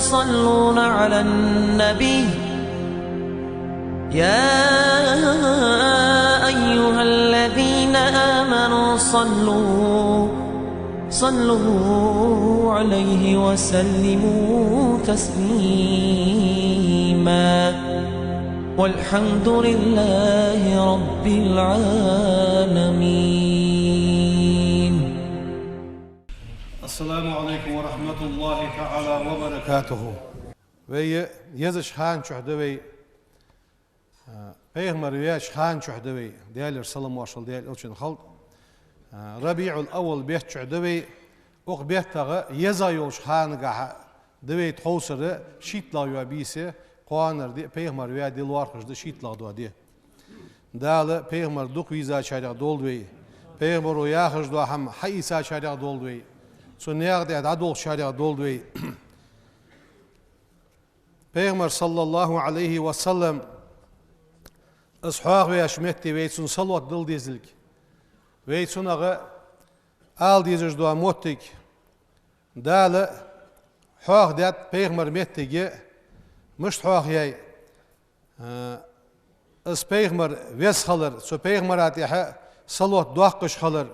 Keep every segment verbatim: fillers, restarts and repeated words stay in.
يصلون على النبي. يا أيها الذين آمنوا صلوا، صلوا عليه وسلموا تسليما. والحمد لله رب العالمين. السلام عليكم ورحمة الله تعالى وبركاته. Вай езача хана чухь да вай, а, пайхамар ваьча хана чухь да вай, Даьлера салам-моаршал Даьла Элчана хилда, а, РабиӀул-Аввал бетта чухь да вай, укх беттагӀа еза йолча ханагахьа да вай тховсара шийтталагӀа йола бийса, кхоанара ди пайхамар ваь ди лоархӀаш да шийтталагӀа дола ди. Дала пайхамар дукха везачарех долда вай. Пайхамаро яхаш дола хӀама хьаийцачарех долда вай. Цун наькъа тӀа дӀадолхачарех долда вай. Пайхамар, саллаллахӀу Ӏалайхи ва саллам, из хьоахаваьча метте вай цунна салот дала дезилга. Вай цунах ала дезаш дола моттиг: Дала хьоахадаьд пайхамара моттиг, мишта хьоахаяьй, а, из пайхамар веза хилар, цу пайхамара тӀа салот доаккхаш хилар.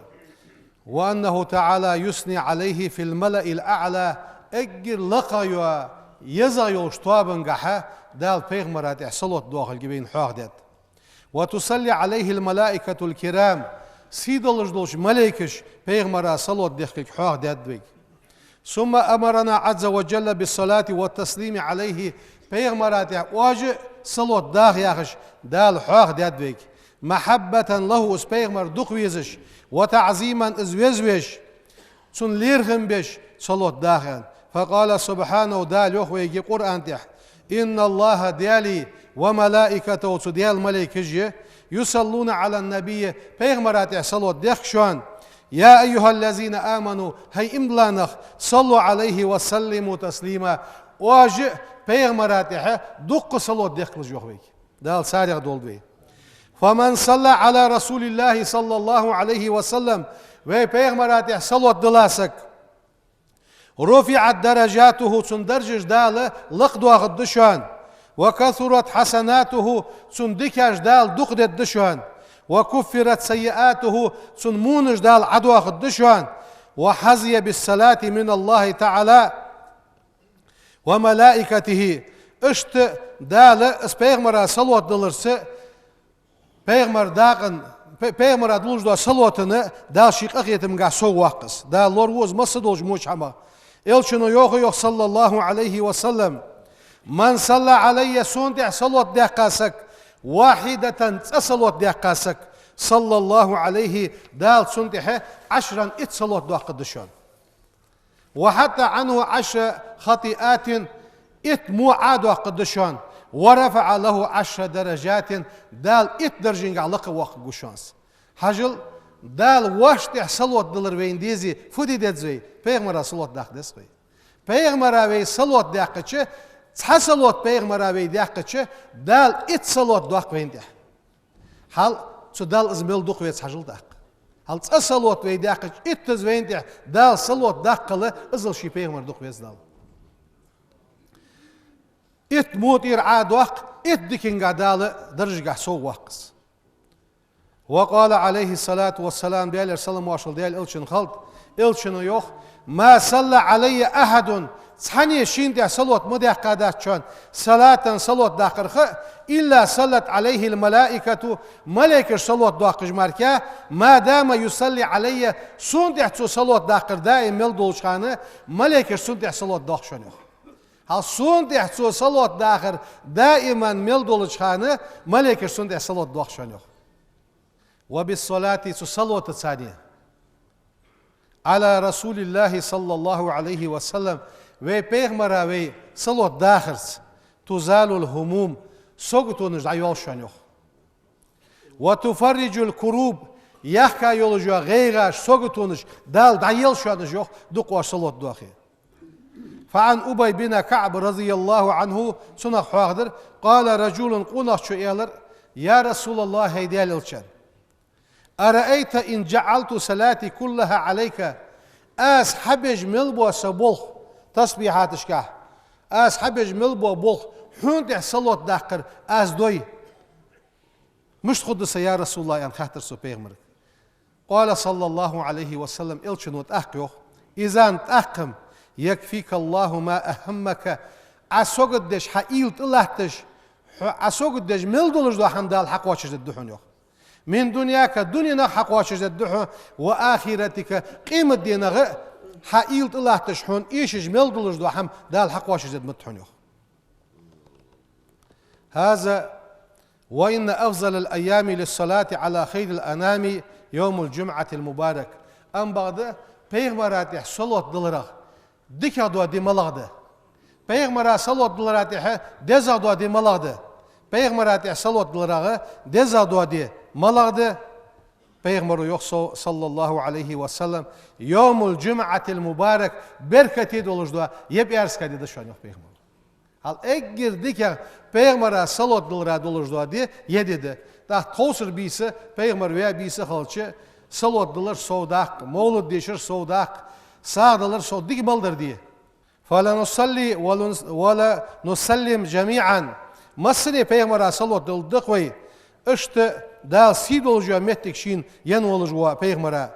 وأنه تعالى يثني عليه في الملأ الأعلى, эггара лакхагӀа йола, езагӀа йолча тоабангахьа Дала пайхамара тӀа салот доахилга вайна хьоахадаьд. وتصلي عليه الملائكة الكرام, сий долаш долча малейкаша пайхамара салот дехкилга хьоахадаьд вайга. ثم أمرنا عز وجل بالصلاة والتسليم عليه, пайхамара тӀа оаш а салот даха яхаш Дала хьоахадаьд вайга. محبة له, из пайхамар дукха везаш, وتعظيما, из веза веш, цунна лерхӀам беш салот даха аьнна. فقال سبحانه, Дала йоах вайга Къуръан тӀа: إن الله, Даьла, وملائكته, цу Даьла малейкаш а, يصلون على النبي, пайхамара тӀа салот дехк шоана. يا أيها الذين آمنوا, хӀай иман дилла нах, صلوا عليه وسلموا تسليما, оаш а пайхамара тӀа дукха салот дехкалаш, йоах вайга. Дала царех долда вай. فمن صلى على رسول الله صلى الله عليه وسلم, вай пайхамара тӀа салот дилла саг, رفعت درجاته, цун даржаш Дала лакхдоахаргда шоана, وكثرت حسناته, цун дикаш Дала дукха дергда шоана, وكفرت سيئاته, цун вонаш Дала Ӏодоахаргда шоана, وحظي بالصلاة من الله تعالى وملائكته. Иштта Дала из пайхамара салот даларца, пайхамара дакъа, пай-, пайхамара дулаш дола салотана Дала ший къахетамга совгӀа воаккх из. Дала лораву из массадолча воча хӀамах. Элчано йоах, йоах, صلى الله عليه وسلم: من صلى علي, сона тӀа салот даьккха саг, واحدة, цкъа салот даьккха саг, صلى الله عليه, Дала цунна тӀа عشرا, итт салот доаккхаргда шоана. وحط عنه عشر خطيئات, итт во Ӏодоаккхаргда шоана, ورفع له عشر درجات, Дала итт даржанга лакха воаккхаргва шоана из. Хьажал, Дала воашта тӀа салот далар вайна дезе фу де деза вай? Пайхамара салот даккха деза вай. Пайхамара вай салот даьккхача, цхьа салот пайхамара вай даьккхача, Дала итт салот доаккх вайна тӀа. Хьал цу Далла из мел дукха веза хьажал тӀаккха. Хьал цкъа салот вай даьккхача, иттаза вайна тӀа Дала салот даккхал, иззал ший пайхамар дукха веза Далла. Итт во тӀера Ӏодоаккх, итт диканга Дала даржагахьа совгӀа воаккх из. وقال عليه الصلاة والسلام, Даьлера салам-моаршал Даьла Элчана хилда, Элчано йоах: ما صلى علي أحد, цхьанне шийна тӀа салот ма даьккха дац шоана, صلاة, салот даккхарах, إلا صلت عليه الملائكة, малейкаша салот доаккхаш мара, ما دام يصلي علي, сона тӀа цо салот даккхар даим мел долча хана, малейкаша сона тӀа салот доаккх шоана, йоах. Хьал сона тӀа цо салот дахар даиман мел долча хана, малейкаша сона тӀа салот доаккх шоана, йоах. وبالصلاة, цу салотаца, على رسول الله صلى الله عليه وسلم, вай пайхамара вай салот дахарца, تزال الهموم, саготонаш дӀайоал шоана, йоах. وتفرج الكروب, яхка йолаш йола гӀайгӀаш, саготонаш Дала дӀаел шоана, йоах, дукха оаш салот доахе. فعن أبي بن كعب رضي الله عنه, цунах хьоахадаьр, قال رجل, къонахчо аьлар: يا رسول الله, хӀай Даьла Элча, أرأيت إن جعلت صلاتي كلها عليك, аз хьабеш мел бола са болх, Тасбихьаташкахь: «Аз хьабеш мел бола болх хьона тӀа салот даккхар аз дой. Мишта хургда са, я РасулаллахӀ?» — аьнна хаьттар цо пайхамарга. قال صلى الله عليه وسلم, элчано тӀаккха йоах: «Изан, тӀаккха-м, يكفيك الله ما أهمك, Ӏа сагот деш, хьа уйла тӀалатташ, хьо Ӏа сагот деш мел долаш дола хӀама Дала хьакхоачашдергда хьона, йоах. من دنياك, дуненах хьакхоачашдергда хьона, وآخرتك, къематденах а хьа уйла тӀалатташ, хьона эшаш мел долаш дола хӀама Дала хьакхоачашдергда хьона, йоах». هذا وإن أفضل الأيام للصلاة على خير الأنام يوم الجمعة المبارك. Амма бакъда, пайхамара тӀа салот даларах дикагӀа дола ди малагӀа да? Пайхамара салот далара тӀа дезагӀа дола ди малагӀа да? Пайхамара тӀа салот даларах дезагӀа дола ди малагӀа да? Пайхамаро йоах, со-, صلى الله عليه وسلم: «يوم الجمعة المبارك, беркате долаш дола ер пӀаьраска ди да шоана», — йоах пайхамаро. Хьал эггара дикагӀа пайхамара салот далара долаш дола ди ер ди да. ТӀаккха тховсара бийса, пайхамар ваь бийса хилча, салот далар сов даккха, мовлад дешар сов даккха, сагӀа далар сов, дика мел дар ди. فلنصلي ولن-, ولنسلم جميعا. Массане пайхамара салот даларгда-кх вай, иштта Дала сий долаш йола моттиг шийна енна волаш вола пайхамара.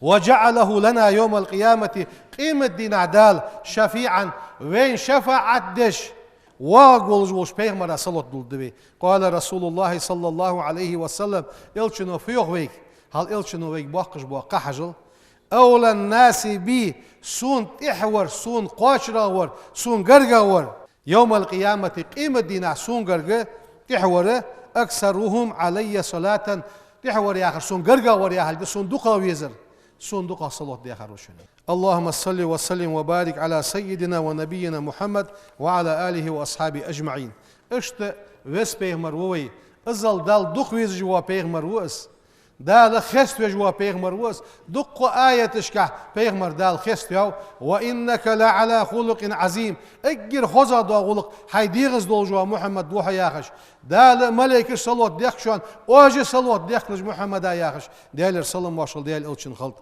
وجعله لنا يوم القيامة, къематдийнахьа Дала, شفيعا, вайна шафаӀат деш, воагӀаргволаш волча пайхамара салот даларгда вай. قال رسول الله صلى الله عليه وسلم, элчано фу йоах вайга? Хьал элчано вайга боаккхаш бола кхаъ хьажал: «أولى الناس بي, сона тӀехьавар, сона кхоачарагӀвар, сона гаргагӀвар, يوم القيامة, къематдийнахьа сона гарга тӀехьавар, أكثرهم علي صلاة, тӀехьавар яхар, сона гаргагӀвар яхилга да, сона дукхагӀа везар, сона дукхагӀа салот дехар ва шоана». اللهم صل وسلم وبارك على سيدنا ونبينا محمد وعلى آله وأصحابه أجمعين. Иштта веза пайхамар ва вай, азал Далла дукха везаш вола пайхамар ва из. Дала хеставеш вола пайхамар ва из. Дуккха аяташкахь пайхамар Дала хеставаьв: «وإنك لعلى خلق عظيم». Эггара хозагӀа дола гӀулакх хьай дегӀаза долаш вола, Мухьаммад, ва хьо, яхаш. Дала а, малайкаша а салот дехк шоана, оаш а салот дехкалаш Мухьаммада, яхаш, Даьлера салам-моаршал Даьла элчанна хилда.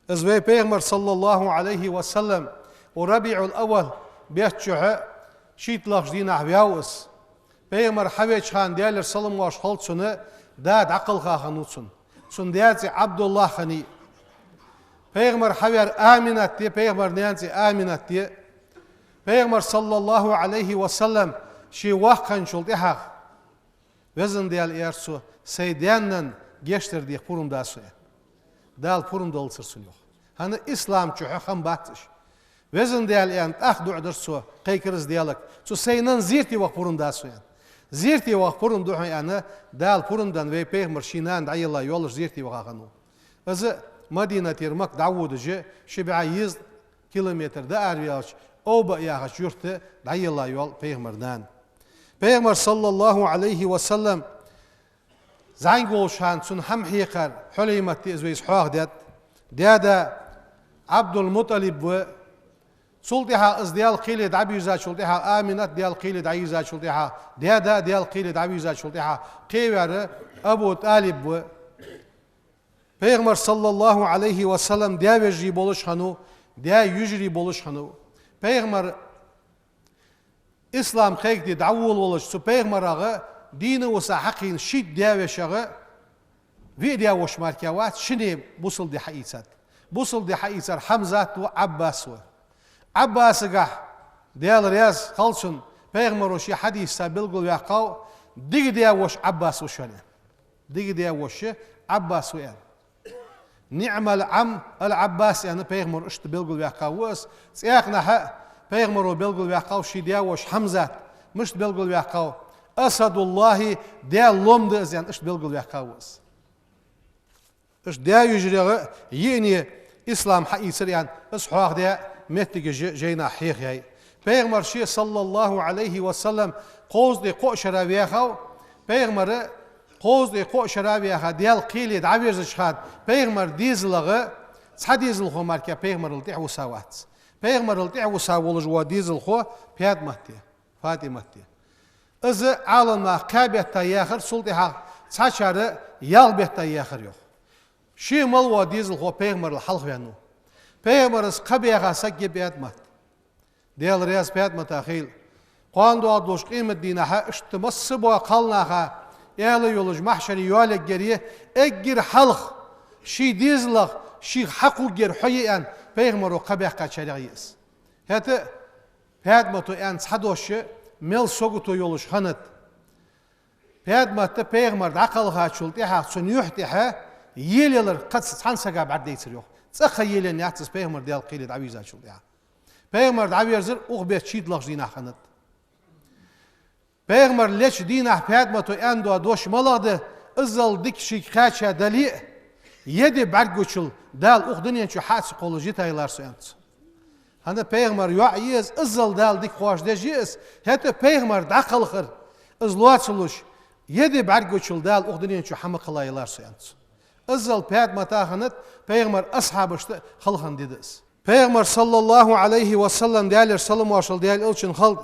Из вай пайхамар, صلى الله عليه وسلم, укх РабиӀул-аввал бетта чухь шийтталагӀча дийнахьа ваьв из. Пайхамар хьавеча хана, Даьлера салам-моаршал хилда цунна, да дӀакхелха хиннав цун. Цун даь цӀи Ӏабдуллахь хиннай. Пайхамар хьаваьр Аминат я, пайхамара наьна цӀи Аминат я. Пайхамар, صلى الله عليه وسلم, ше воккха хинначул тӀехьагӀа, Везан Даьла, аьлар цо, сай даь-наьна гешт дар деха пурам да сона, аьнна. Дала пурам даллацар цунна, йоах. ХӀана, ислам чухь хам бац уж. Везан Даьла, аьнна, тӀаккха дуӀа даьд цо, кхайкар из Даьлага. Цу сай наьна зерате ваха пурам да сона, аьнна. Зерате ваха пурам да хьона, аьнна, Дала пурам денна вай пайхамар ший нана дӀаелла йолаш зерате ваха хиннав. Из Мадинатера Макка дӀаводаш, ши бӀаь еза километр дӀаараваьлча, Къуба яхача юрта дӀаелла йола пайхамара нана. Пайхамар, صلى الله عليه وسلم, зӀамига волча хана цунна хӀама хьекхар Хьулаймат я, из вайца хьоахадаьд. Даь-да Ӏабдул-МутӀалиб ва. Цул тӀехьагӀа из Даьла кхеле дӀабийрзачул тӀехьагӀа, Аминат Даьла кхеле дӀайийрзачул тӀехьагӀа, даь-да Даьла кхеле дӀавийрзачул тӀехьагӀа, кхеваьр Абу ТӀалиб ва. Пайхамар, صلى الله عليه وسلم, даь-вежарий болаш хиннав, даь-йижарий болаш хиннав. Пайхамар ислам кхайкаде дӀаволавелча, цу пайхамарагара дийна виса хьакхийна шийтта даь-вешийгара виъ даь-воша мара вац, шинне бусалба ди хьаийцад. Бусалба ди хьаийцар Хьамзат ва Ӏаббас ва. Ӏаббасагахь, Даьла раьза хилва цунна, пайхамаро ший хьадисаца белгалваьккхав: «Дика даь-воша Ӏаббас ва шоана». Дика даь-воша Ӏаббас ва, аьнна. «نعم العم العباس», аьнна, пайхамаро иштта белгалваьккхав из. ЦӀаькханахьа пайхамаро белгалваьккхав ший даь-воша Хьамзат. Мишта белгалваьккхав? «أسد الله», Даьла лом да из, аьнна, иштта белгалваьккхав из. Иштта даь-вежарий йиъне ислам хьаийцар, аьнна, из хьоахадаь моттигаш жайнашка хьехаяьй. Пайхамар ше, صلى الله عليه وسلم, кхузткъеи кхо шера ваьхав. Пайхамар кхузткъеи кхо шера ваьха, Даьла кхеле дӀаверзача хана, пайхамара дезалагара цхьа дезалхо мара пайхамарал тӀехьа виса вац. Пайхамарал тӀехьа виса волаш вола дезалхо ПаьтӀамат я, ПаьтӀамат я. Из Ӏаламнаха кхаь бетта яьхар, цул тӀехьагӀа цхьачар ялх бетта яьхар, йоах. Ше мел вола дезалхо пайхамарал хьалхаваьннав. Пайхамарах кхаъ баьха саг я ПаьтӀамат. Даьла раьза ПаьтӀамата хийла. Кхоана доагӀаш долча къематдийнахьа иштта масса бола кхалнаха аьла йолаш махьшаре йоалаергья, эггара хьалха ший дезалах шийх хьакхувргьяр хьо я аьнна, пайхамарах кхаъ баьккхачарех я из. ХӀаьта ПаьтӀамата аьнна цхьа дош мел сагото йолаш хиннад. ПаьтӀамат пайхамар дӀакхалхачул тӀехьагӀа цун юхь тӀехьа елаялар кхаца цхьан сага бӀаргадайцар йоах. ЦӀаккха елаенна яц из пайхамар Даьла кхеле дӀавийрзачул тӀехьагӀа. Пайхамар дӀаверзар укх бетта шийтталагӀча дийнахьа хиннад. Пайхамар леча дийнахьа ПаьтӀамата аьнна дола дош малагӀа да, иззал дика шийга кхаьча дале а, е ди бӀаргагучул Дала укх дунен чу хьа а ца кхоллаш йитаялар со аьннад цо. ХӀана пайхамара йоӀ я из, иззал Дала дика хоаш деш я из, хӀаьта пайхамар дӀакхалхар из лоацалуш, е ди бӀаргагучул Дала укх дунен чу хьа ма кхеллаялар со аьннад цо. Иззал ПаьтӀамата хиннад пайхамара асхьабашта кхелла хинна ди да из. Пайхамар, саллаллахӀу Ӏалайхи ва саллам, Даьлера салам-моаршал Даьла элчанна хилда,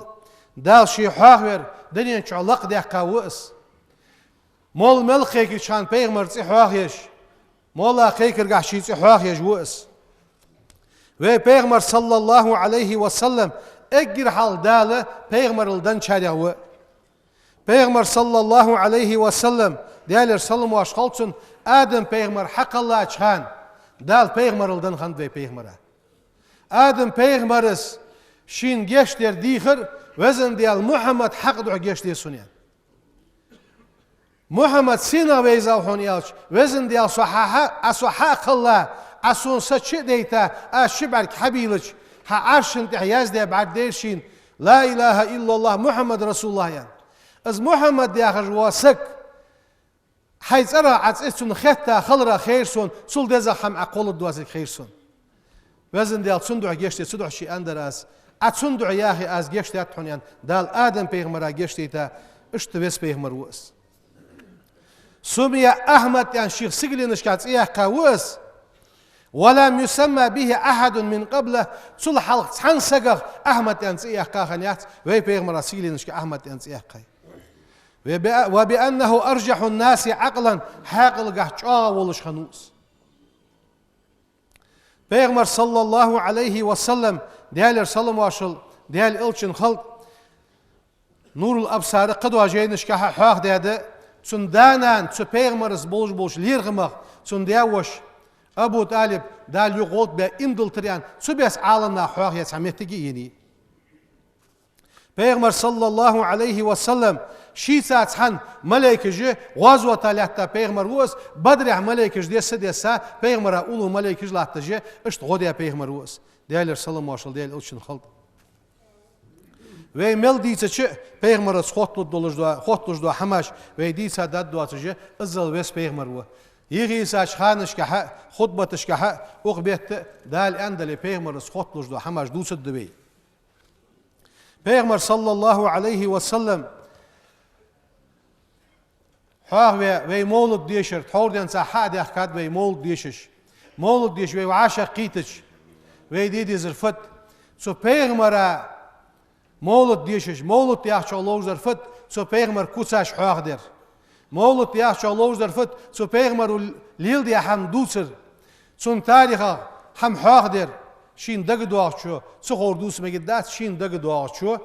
Дала ше хьоахаваьр дунен чу лакхдаьккха ва из. Молла мел кхайкача хана пайхамара цӀи хьоахаеш, молла кхайкаргахьа ший цӀи хьоахаеш ва из. Вай пайхамар, саллаллахӀу Ӏалайхи ва саллам, эггара хьалха Дала пайхамарал денначарех ва. Пайхамар, саллаллахӀу Ӏалайхи ва саллам, Даьлера салам-моаршал хилда цунна, Адам пайхамар хьакхеллача хана Дала пайхамарал денна хиннад вай пайхамара. Адам пайхамара шийна гешт дар дийхар, Везан Даьла, Мухьаммад хьакъ духьа гешт де сона аьнна. Мухьаммад сенах вайзав хьона аьлча, Везан Даьла, со хьа, хьа, Ӏа со хьакхелла, Ӏа сона са чу а дайта, аз ши бӀарг хьабийлача, хьа Ӏарша тӀа яздаь бӀарг дайра шийна, لا إله إلا الله محمد رسول الله аьнна. Из Мухьаммад яхаш вола саг хьай цӀерах Ӏа цӀи цунна хетта хилар хайра сона, цул дезагӀа хӀама Ӏа кхолларгдоацилга хайра сона. Везан Даьла, цун духьа гешт де, цу духьа ше аьннадар аз. Ӏа цун духьа яхе, аз гешт даьд хьона аьнна, Дала Адам пайхамара гешт дайта, иштта веса пайхамар ва из. سمي أحمد аьнна шийх сигаленашка цӀи яьккха ва из. ولم يسم به أحد من قبله, цул хьалха цхьан сагах Ахьмад аьнна цӀи яьккха хиннаяц, вай пайхамара сигаленашка Ахьмад аьнна цӀи яьккхай. وبأ-، وبأنه أرجح الناس عقلا, хьаькъалгахьа чӀоагӀа волаш хиннав из. Пайхамар, саллаллахӀу Ӏалайхи ва саллам, Даьлера салам-моаршал Даьла элчанна хилда, Нурул-Абсара кхыдола жайнашкахьа хьоахадаьд, цун да-нана цу пайхамарца болаш болча лерхӀамах, цун даь-воша Абу ТӀалиб Дала юха гӀолла бе иман диллийтар аьнна, цу беса Ӏаламнаха хьоахаяь цхьа моттиг я енай. Пайхамар, саллаллахӀу Ӏалайхи ва саллам, шийца цхьана малейкаш гӀазота лаьтта пайхамар ва из, Бадрехь малейкаш десса-десса, пайхамара уллув малейкаш латташ, иштта гӀо даь пайхамар ва из. Даьлера салам-моаршал Даьла элчанна хилда. Вай мел дийцача а, пайхамарца хотталуш дола, хотталуш дола хӀамаш вай дийца даргдоацаш, иззал веса пайхамар ва. Йихийсача ханашкахьа, хутбаташкахьа, укх бетта Дала аьнна дале, пайхамарца хотталуш дола хӀамаш дувцаргда вай. Пайхамар, саллаллахӀу Ӏалайхи ва саллам, хьоахаве вай мовлад дешар, тхьовра денз хьа а даьхкад вай мовлад дешаш. Мовлад деш вай вӀашагӀкхийтача, вай де дезар фуд? Цу пайхамара мовлад дешаш, мовлад яхачох ловш дар фуд? Цу пайхамара куцаш хьоахадар. Мовлад яхачох ловш дар фуд? Цу пайхамара леладаь хӀама дувцар. Цун тарихах хӀама хьоахадар. Шийна дагадоагӀачо, ца ховр дувца мегаргдац, шийна дагадоагӀачо,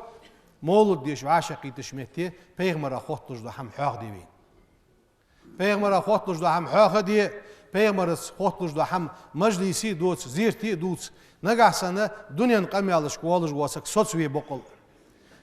мовлад деш вӀашагӀкхийтача метте пайхамара хотталуш дола хӀама хьоахаде вайна. Пайхамара хотталуш дола хӀама хьоахаде, пайхамарца хотталуш дола хӀама мажлисе а дувца, зерате а дувца, нагахьа санна дунен къамаьлашка воалаш вола саг соцаве боккъал.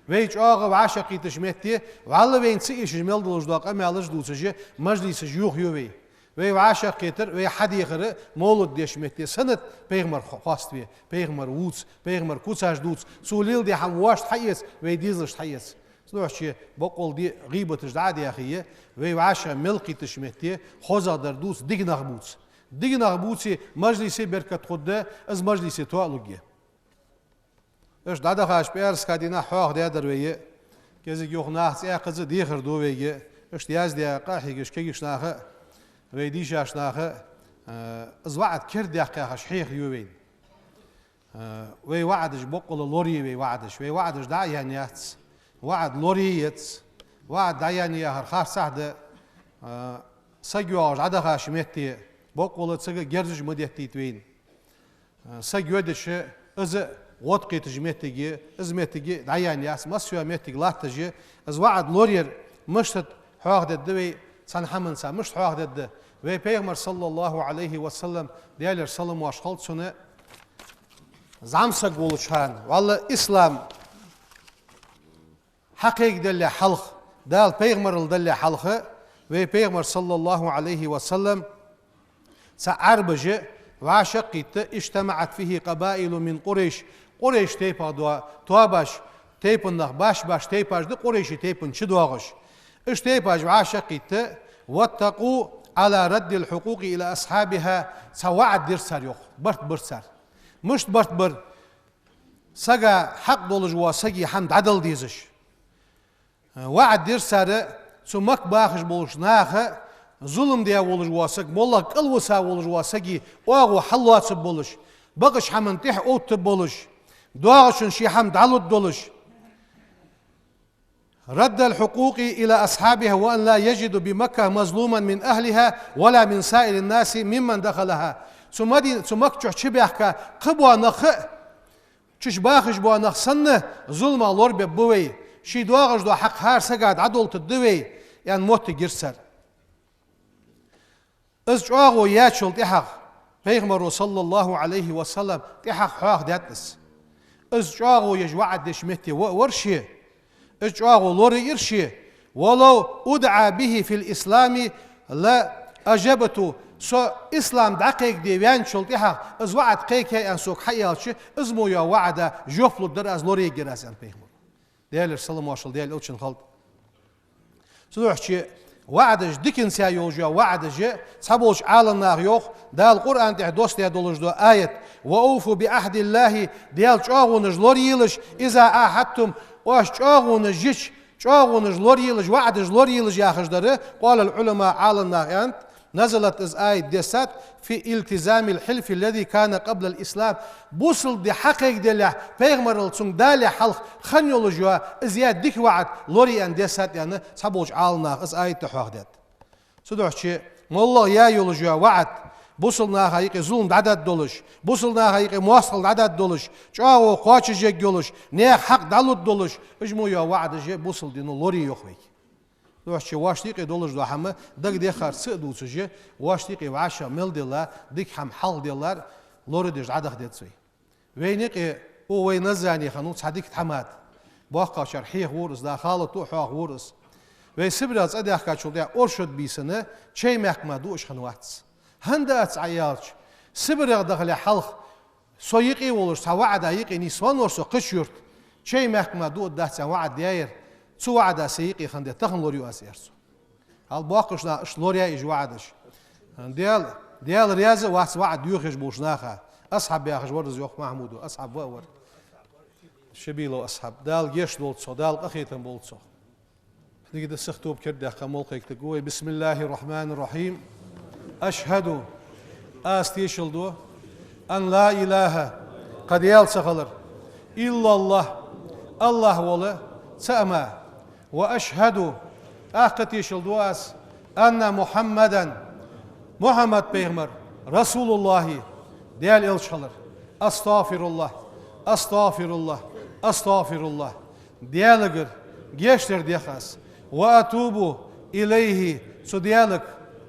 Вай чӀоагӀа вӀашагӀкхийтача метте, вӀалла вайна ца эшаш мел долаш дола къамаьлаш дувцаш, мажлисаш йохаю вай. Вай вӀашагӀкхетар, вай хьадехар мовлад деш метте саннад, пайхамар хо-, хоаставе, пайхамар вувца, пайхамара куцаш дувца, цо леладаь хӀама вайшта хьаэца, вай дезалашта хьаэца. Цудухьа боккъал де гӀийбаташ дӀа а даьхе, вай вӀашагӀ мел кхийтача метте, хозагӀдар дувца, дика нах бувца. Дика нах бувце, мажлисе беркат хургда, из мажлисе тоалургья. Иштта дӀадахача пӀаьраска дийнахьа хьоахадаьдар вай, кӀезига юха наха цӀи яьккхаза дехар ду вайга, иштта яздаь къахьегаш кагийча наха а, вай дийшача наха а, э, из ваӀад кердадаьккха яхаш хьехар ю вайна. Э, вай ваӀадаш боккъала лорае вай ваӀадаш, вай ваӀадаш дӀа а яьнна яц, ваӀад лорае еза, ваӀад дӀаяьннай яхар харцахьа да, э, саг йоагӀаш дӀадахача метте, боккъала цига герзаш ма деттийта вайна. Саг йодача, из гӀод кхеташ моттиг я, из моттиг дӀаяьнна яц, массайола моттиг латташ я, из ваӀад лораяр мишта да хьоахадергда вай цхьан хӀаманца, мишта хьоахадергда. Вай Пайхамар, саллаллахӀу Ӏалайхи ва саллам, Даьлера салам-моаршал хилда цунна, зӀамсаг волча хана, валлахӀи, ислам хьакхайкаделлехь хьалха, Дала пайхамарал деллехь хьалха, вай Пайхамар, саллаллахӀу Ӏалайхи ва саллам, цхьа Ӏарбаша вӀашагӀкхийтта: اجتمعت فيه قبائل من قريش. Къурайш тайпах доа тоабаш, тайпан нах, башха-башха тайпаш да Къурайший тайпан чу доагӀаш. Уж тайпаш вӀашагӀкхийтта: واتفقوا على رد الحقوق إلى أصحابها. Цхьа ваӀад дир цар, йоах, барт бир цар. Мишта барт бир? Сага хьакъ долаш вола сага хӀама дӀадала дезаш. ВаӀад дир цар, цу Макка бахаш болча наха зулам даь волаш вола саг, моллагӀа кӀалвиса волаш вола сага оагӀув хьаллоацаргболаш, бакъача хӀаман тӀехьа оттаргболаш, доагӀачун ший хӀама дӀалургдолаш. رد الحقوق إلى أصحابها وأن لا يجدوا بمكة مظلوما من أهلها ولا من سائر الناس ممن دخلها. Цу Мади-, цу Макка чу чубаьхка кхыбола нах а, чу бахаш бола нах санна, зуламах лорабергба вай, ший доагӀаш дола хьакъ хӀара сага дӀадолийтаргда вай, аьнна моттиг йир цар. Из чӀоагӀо яьчул тӀехьагӀа, Пайхамаро, саллаллахӀу Ӏалайхи ва саллам, тӀехьагӀа хьоахадаьд из. Из чӀоагӀо еш, ваӀад деш метте ва а вар ше, из чӀоагӀо лорайир ше: ولو أدعى به في الإسلام لأجبت. Со ислам дӀакхайкаде ваьнначул тӀехьагӀа, из ваӀад кхайкаяь аьнна сога хьааьлча, из мо йола ваӀада жоп лургдар аз, лорайергьяр аз, аьнна Пайхамаро. Даьлера салам-моаршал Даьла элчанна хилда. Цудухьа ваӀадаш, диканца йолаш йола ваӀадаш, цхьаболча Ӏаламнаха йоах, Дала Къуръан тӀа доссадаь долаш дола аят: وأوفوا بعهد الله, Даьла чӀоагӀонаш лораелаш, إذا عاهدتم, оаш чӀоагӀонаш йича, чӀоагӀонаш лораелаш, ваӀадаш лораелаш яхаш дар, قال العلماء, Ӏаламнаха аьннад, نزلت, из аят дессад, في التزام الحلف الذي كان قبل الإسلام. Бусалба ди хьакхайкаделлехь, пайхамарал цунга далехь хьалха хинна йолаш йола из яь дика ваӀад лорае аьнна дессад, аьнна, цхьаболча Ӏаламнаха из аят хьоахадаьд. Цудухьа моллагӀа яь йолаш йола ваӀад, бусалба наха юкъе зулам дӀадаргдолаш, бусалба наха юкъе моастагӀал дӀадаргдолаш, чӀоагӀо кхоачашъергйолаш, наьха хьакъ дӀалургдолаш, уж мо йола ваӀадаш бусалба дино лорае, йоах вайга. Цудухьа вайна юкъе долаш дола хӀама дагадеххарца а дувцаш, вайна юкъе вӀашагӀ мел делла дика хӀама хьалхаделлар лорадеш дӀадаха деза вай. Вайна юкъе, укх вай Назране хиннав цхьа дика тхьамада. БоккхагӀчар хьехавора из, дӀа халато а хьоахавора из. Вай Сибарех цӀадаьхкачул тӀехьагӀа оршот бийсанна чай мехка мара дуаш хиннавац. ХӀана дац Ӏа аьлча, Сибарех дахале хьалха со юкъе волаш цхьа ваӀада юкъе нийсвеннавар со кхыча юрта. Чай мехка мара дуаргдац аьнна ваӀад даьр. Цу ваӀада са юкъе хиннадар тахан лораю аз, аьлар цо. Хьал боккхагӀча наха иштта лораяьй уж ваӀадаш. Даьла, Даьла раьза вац ваӀад доахаш болча наха. Асхьаб яхаш вар из, йоах Махьмуда, асхьаб ва а вар. Шабилов Асхьаб. Дала гешт долда цох, Дала къахетам болба цох. Дика да, сиха тоба кердадаьккха молла кхайкадаьд вай. بسم الله الرحمن الرحيم. أشهد, аз тешал ду, أن لا إله, кхы Даьла ца хилар, إلا الله, АллахӀ вола цаӀ мара. وأشهد, тӀаккха тешал ду аз, أن محمدا, Мухьаммад пайхамар, رسول الله, Даьла элча хилар. أستغفر الله، أستغفر الله، أستغفر الله. Даьлагара гешт дар дех аз. وأتوب إليه, цу Даьлага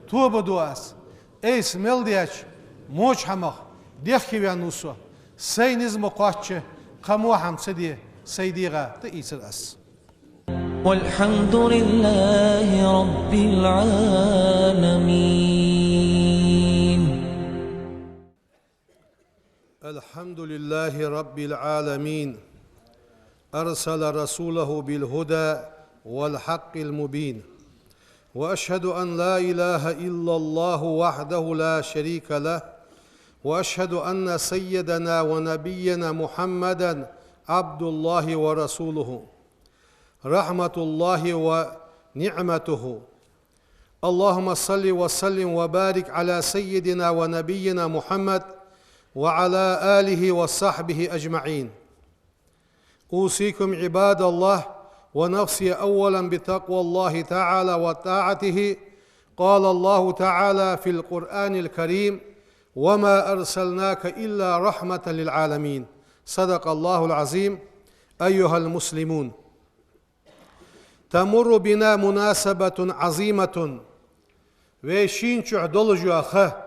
тоба ду аз. Айса мел даьча воча хӀамах дехкеваьннав со. Сай низ ма кхоачча, кхы во хӀама ца де сай дегӀа тӀаийцар аз. والحمد لله رب العالمين. الحمد لله رب العالمين. أرسل رسوله بالهدى والحق المبين. وأشهد أن لا إله إلا الله وحده لا شريك له. وأشهد أن سيدنا ونبينا محمدا عبد الله ورسوله. رحمة الله ونعمته. اللهم صل وسلم وبارك على سيدنا ونبينا محمد وعلى آله وصحبه أجمعين. أوصيكم عباد الله ونفسي أولا بتقوى الله تعالى وطاعته. قال الله تعالى في القرآن الكريم: وما أرسلناك إلا رحمة للعالمين. صدق الله العظيم. أيها المسلمون، تمر بنا مناسبة عظيمة. Вай шийна чухь долаш йола ха,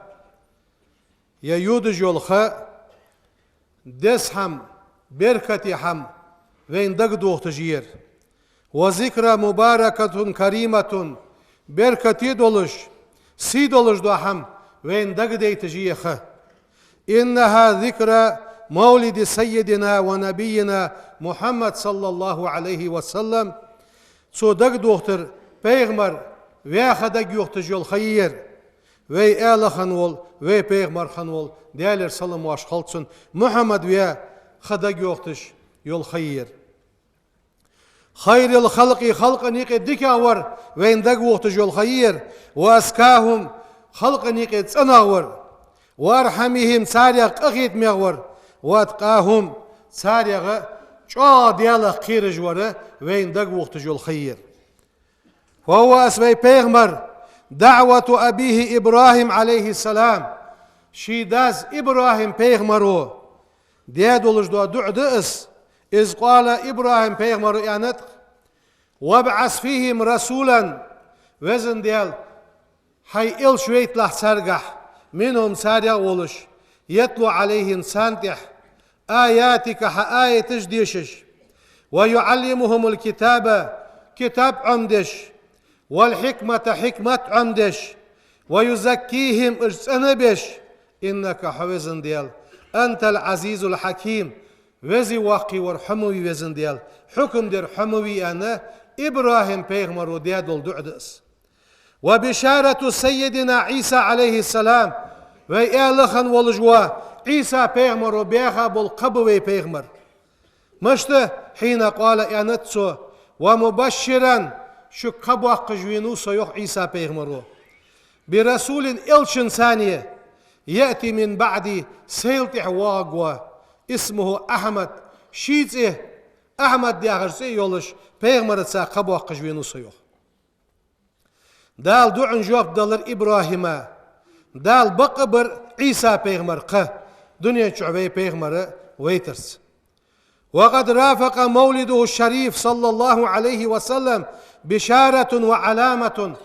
е йодаш йола ха, деза хӀама, беркате хӀама вайна дагадохийташ я ер. وذكرى مباركة كريمة, беркате долаш, сий долаш дола хӀама вайна дагадайташ я ер ха. إنها ذكرى مولد سيدنا ونبينا محمد صلى الله عليه وسلم. Цо дагадохийтар пайхамар ваь ха дагайохийташ йола ха я ер. Вай Эла хинна вола, вай пайхамар хинна вола, Даьлера салам-моаршал хилда цунна, Мухьаммад ваь ха дагайохийташ йола ха я ер. خير الخلق, халкъа юкъе дикагӀвар вайна дагавохийташ йола ха я ер. وأزكاهم, халкъа юкъе цӀенагӀвар. وأرحمهم, царех къахетамегӀвар. وأتقاهم, царех чӀоагӀа Даьлах кхераш вар вайна дагавохийташ йола ха я ер. وهو, из вай пайхамар, دعوة أبيه إبراهيم عليه السلام, ший дас ИбрахӀим пайхамаро даь долаш дола дуӀа да из. إذ قال, ИбрахӀим пайхамаро аьннад: وابعث فيهم رسولا, Веза Даьла, хьай элча вайталахь царгахь, منهم, царех волаш, يتلو عليهم, царна тӀа, آياتك, хьа аяташ дешаш, ويعلمهم الكتاب, китаб Ӏомадеш, والحكمة, хьикмат Ӏомадеш, ويزكيهم, уж цӀенабеш, إنك, хьо, Веза Даьла, أنت العزيز الحكيم, веза воккха вар хьо ма вий, Веза Даьла, хьукам дер хьо ма вий, аьнна, ИбрахӀим пайхамаро даь дола дуӀа да из. وبشارة سيدنا عيسى عليه السلام, вай Эла хинна волаш вола Ӏийса пайхамаро баьха бола кхаъ ба вай пайхамар. Мишта? حين قال, аьннад цо: ومبشرا, шуга кхаъ боаккхаш венав со, йоах Ӏийса пайхамаро, برسول, элчанца, يأتي من بعدي, сайла тӀехьа воагӀаргва, اسمه أحمد, ший цӀи Ахьмад яхаш цӀи а йолаш, пайхамарца кхаъ боаккхаш венав со, йоах. Дала дуӀан жоп далар ИбрахӀима. Дала бакъ а бар Ӏийса пайхамара кхаъ, дунен чу вай пайхамар вайтарца. وقد رافق مولده الشريف صلى الله عليه وسلم بشارة وعلامة.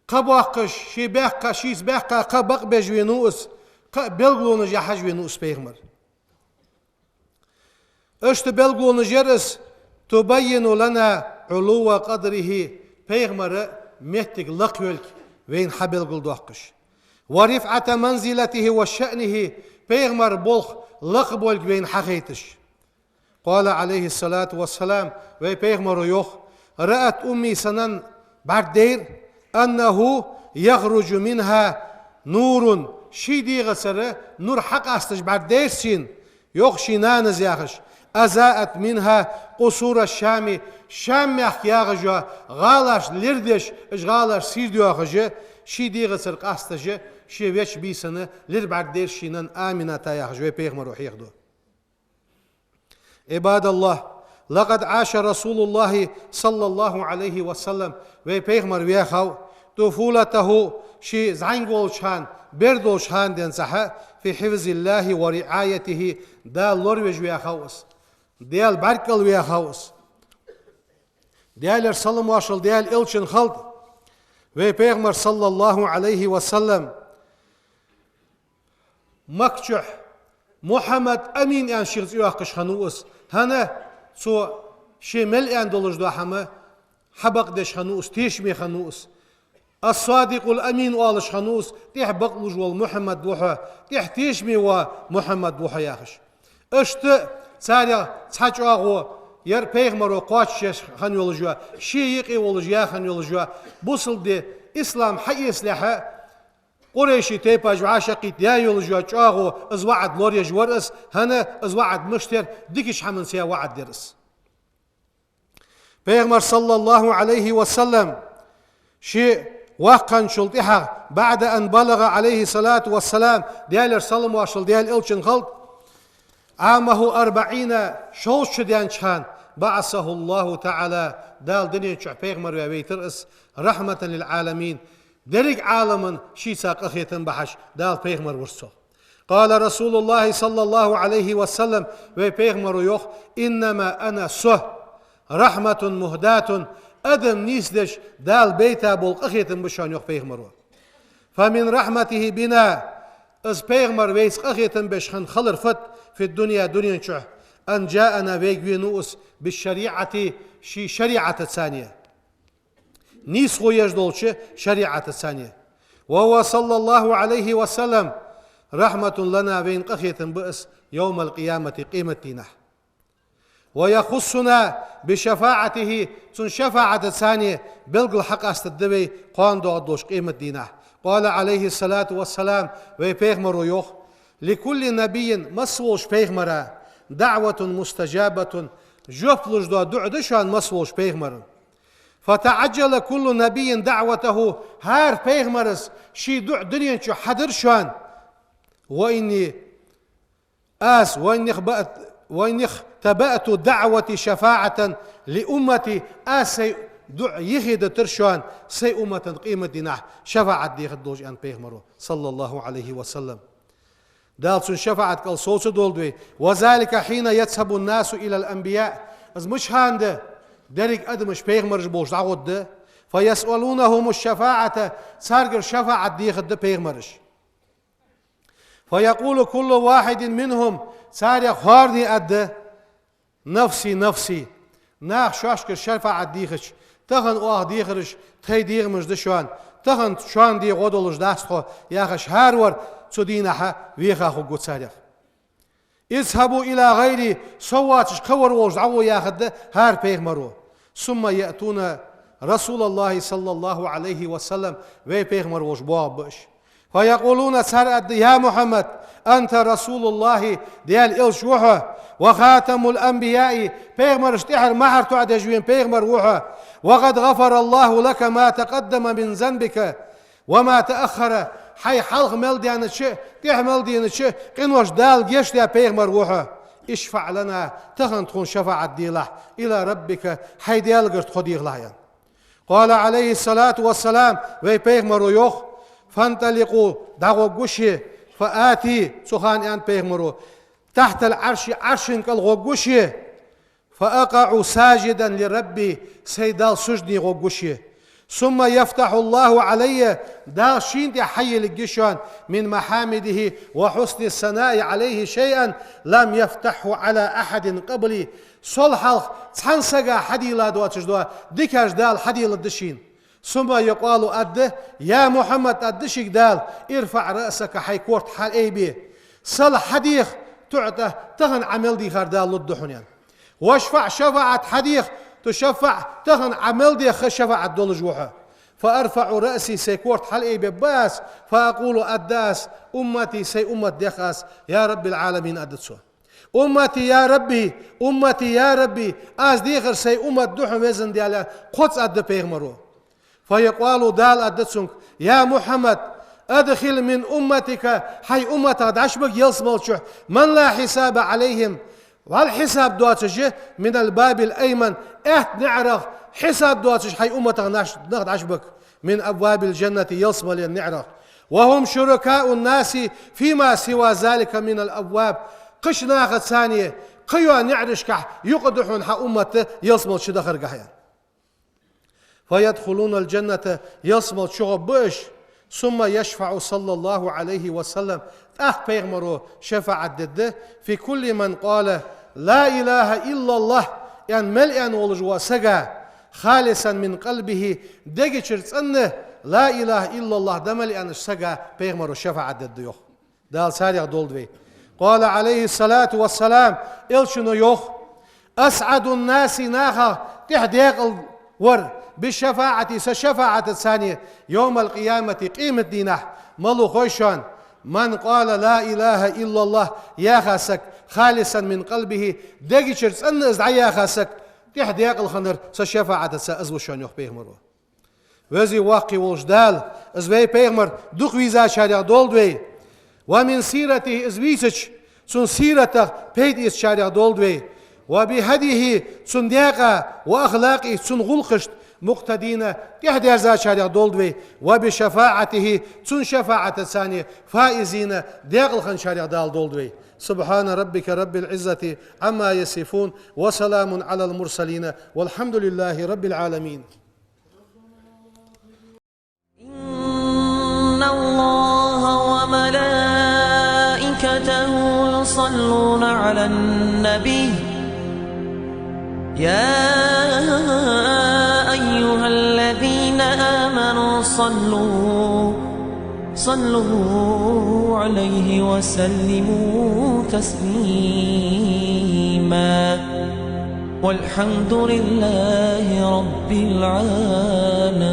Кхаъ боаккхаш, ший баьккха, шийца баьккха кхаъ бакъбеш венав из, кхы а белгалонаш яхьаш венав из пайхамар. Иштта белгалонаш яр из: تبين لنا علو قدره, пайхамара моттиг лакхйолга вайна хьабелгалдоаккхаш, ورفعة منزلته وشأنه, пайхамара болх лакхболга вайна хьахайташ. قال عليه الصلاة والسلام, вай пайхамаро йоах: رأت أمي, са нанна бӀаргадайра, أنه يخرج منها نور, ший дегӀацара нур хьакъасташ бӀаргадайра шийна, йоах ший нанас яхаш, أضاءت منها قصور الشام, Шам мехка ягӀаш йола гӀалаш лир деш, уж гӀалаш сийрда йоахаш, ший дегӀацара къасташ, ший веча бийсанна лир бӀаргадайра ший нанна Амината яхаш вай пайхамаро хьехаду. عباد الله، لقد عاش رسول الله صلى الله عليه وسلم, вай пайхамар ваьхав, طفولته, ший зӀамига волча хана, бер долча хана денз цхьа, في حفظ الله ورعايته, Дала лоравеш ваьхав из, Даьла бӀаргкӀал ваьхав из. Даьлера салам-моаршал Даьла элчанна хилда, вай пайхамар صلى الله عليه وسلم Макка чухь Мухьаммад Амин аьнна шийх цӀи йоаккхаш хиннав из. ХӀана? Цо ше мел аьнна долаш дола хӀама хьабакъдеш хиннав из, тешаме хиннав из. الصادق الأمين оалаш хиннав из, тӀехьа бакълувш вола Мухьаммад ва хьо, тӀехьа тешаме вола Мухьаммад ва хьо яхаш. Иштта царех цхьа чӀоагӀо яр пайхамаро кхоачашъеш хинна йолаш йола, ший юкъе волаш яь хинна йолаш йола, бусалба ди, ислам хьаэцалехьа, Къурайший тайпаш вӀашагӀкхийтта яь йолаш йола чӀоагӀо, из ваӀад лораеш вар из, хӀана, из ваӀад мишта яр, дикача хӀаманца яь ваӀад яр из. Пайхамар صلى الله عليه وسلم ше ваккханчул тӀехьагӀа, بعد أن بلغ عليه الصلاة والسلام, Даьлера салам-моаршал Даьла элчанна хилда, عامه أربعين, шовзткъа шу даьннача хана, بعثه الله تعالى, Дала дунен чу пайхамар ваь вайтар из, رحمة للعالمين, Деррига Ӏаламан шийца къахетам бахьаш Дала пайхамар вир цо. قال رسول الله صلى الله عليه وسلم, вай пайхамаро йоах: إنما أنا, со, رحمة مهداة, адам нийсдеш Дала бейта бола къахетам ба шоана, йоах пайхамаро. فمن رحمته بنا, из пайхамар вайца къахетам беш хинна хилар фуд, في الدنيا, дунен чу, أن جاءنا, вайга венав из, بالشريعة, ший шариӀатаца. Нийсхо еш долча шариӀатаца. وهو صلى الله عليه وسلم رحمة لنا, вайна къахетам ба из, يوم القيامة, къематдийнахьа. ويخصنا بشفاعته, цун шафаӀатаца белгал хьакъастаргда вай кхоана доагӀаш долча къематдийнахьа. قال عليه الصلاة والسلام, вай пайхамаро йоах: لكل نبي, масса волча пайхамара, دعوة مستجابة, жоп луш дола дуӀа да шоана масса волча пайхамара. فتعجل كل نبي دعوته, хӀара пайхамара ший дуӀа дунен чу хьадир шоана. وإني, аз, وإني اخبأت, وإني اختبأت دعوتي شفاعة لأمتي, аз сай дуӀа юхедитар шоана, сай уммата къематдийнахьа шафаӀат дехаргдолаш, аьннад пайхамаро, صلى الله عليه وسلم. Дала цун шафаӀат кӀал совцадолда вай. وذلك حين يذهب الناس إلى الأنبياء. Из мичахьа да? Деррига адамаш пайхамараш болча дӀагӀоргда. فيسألونهم الشفاعة, царгара шафаӀат дехаргда пайхамараш. فيقول كل واحد منهم, царех хӀаране аргда: نفسي نفسي. Наха шоашкара шафаӀат дийхача, тахан оаха дехараш тхоай дегӀамаш да шоана, тахан шоана дегӀа гӀо долаш дац тхо, яхаш, хӀаравар цу дийнахьа веха хургва царех. اذهبوا إلى غيري, со воацаш кхывар волча дӀагӀо, яхаргда хӀара пайхамаро. ثم يأتون رسول الله صلى الله عليه وسلم, вай пайхамар волча боагӀаргба уж. فيقولون, цар аргда: يا محمد، أنت رسول الله, Даьла элча ва хьо, وخاتم الأنبياء, пайхамарашта тӀехьара мухӀар тоӀадеш вена пайхамар ва хьо, وقد غفر الله لك ما تقدم من ذنبك وما تأخر, хьай хьалха мел даьннача а, тӀехьа мел даьннача а къинош Дала гешт даь пайхамар ва хьо. اشفع لنا, тахан тхона шафаӀат делахь, إلى ربك, хьай Даьлагара тхо дехалахь, аьнна. قال عليه الصلاة والسلام, вай пайхамаро йоах: فانطلقوا, дӀагӀоргва шо, فآتي, цу хана, аьннад пайхамаро, تحت العرش, Ӏаршан кӀал гӀоргва шо, فأقع ساجدا لربي, сай Далла сужуде гӀоргва шо. ثم يفتح الله علي, Дала шийна тӀа хьайийлларгья шоана, من محامده وحسن الثناء عليه شيئا لم يفتحه على أحد قبلي, сол хьалха цхьан сага хьадийла доацаш дола дикаш Дала хьадийладергда шийна. ثم يقال, аргда: يا محمد, аргда шийга Дала, ارفع رأسك, хьай корта хьалъайбе. Сал хьадеха, تعط, тахан Ӏа мел дийхар Дала лургда хьона, аьнна. واشفع, шафаӀат хьадеха, تشفع, тахан Ӏа мел деха шафаӀат долаш ва хьо. فأرفع رأسي, сай корта хьалъайбергба аз, فأقول, аргда аз: أمتي, сай уммат дех аз, يا رب العالمين, аргда цо. أمتي يا ربي، أمتي يا ربي, аз дехар сай уммат да хьона, везан Даьла, кхозза аргда пайхамаро. فيقال, Дала аргда цунга: يا محمد، أدخل من أمتك, хьай умматах дӀачубига ялсмала чу, من لا حساب عليهم, вӀалла хьисаб доацаш, من الباب الأيمن, аьтта наӀарах, хьисаб доацаш хьай умматах нах дӀачубига, من أبواب الجنة, ялсмален наӀарах. وهم شركاء الناس فيما سوى ذلك من الأبواب. Кхыча нахаца цхьана кхыйола наӀарашкахь юкъе да хьона хьа уммат ялсмала чу дахаргахьа. فيدخلون الجنة, ялсмала чу гӀоргба уж. ثم يشفع صلى الله عليه وسلم, тӀаккха пайхамаро шафаӀат дергда, في كل من قال لا إله إلا الله, аьнна мел аьнна волаш вола сага, خالصا من قلبه, дега чура цӀена لا إله إلا الله да мел аьннача сага пайхамаро шафаӀат дергда, йоах. Дала царех долда вай. قال عليه الصلاة والسلام, элчано йоах: أسعد الناس, нахах тӀех декъала вар, بشفاعتي, са шафаӀатаца цхьана, يوم القيامة, къематдийнахьа, малув хой шоана, من قال لا إله إلا الله, яха саг, خالصا من قلبه, дега чура цӀена из дӀаяха саг, тӀех декъала хиннар са шафаӀатаца из ва шоана, йоах пайхамаро. Веза-воккха волча Дала, из вай пайхамар дукха вийзачарех долда вай. ومن سيرته, из вийцача, цун сиратах пайда эцачарех долда вай. وبهديه, цун даькъа, وأخلاقه, цун гӀулакхашта, مقتدين, тӀехьадерзачарех долда вай, وبشفاعته, цун шафаӀатаца, فائزين, декъала хинначарех Дала долда вай. سبحان ربك رب العزة عما يصفون، وسلام على المرسلين، والحمد لله رب العالمين. إن الله وملائكته يصلون على النبي، يا أيها الذين آمنوا صلوا، صلوا عليه وسلموا تسليما. والحمد لله رب العالمين.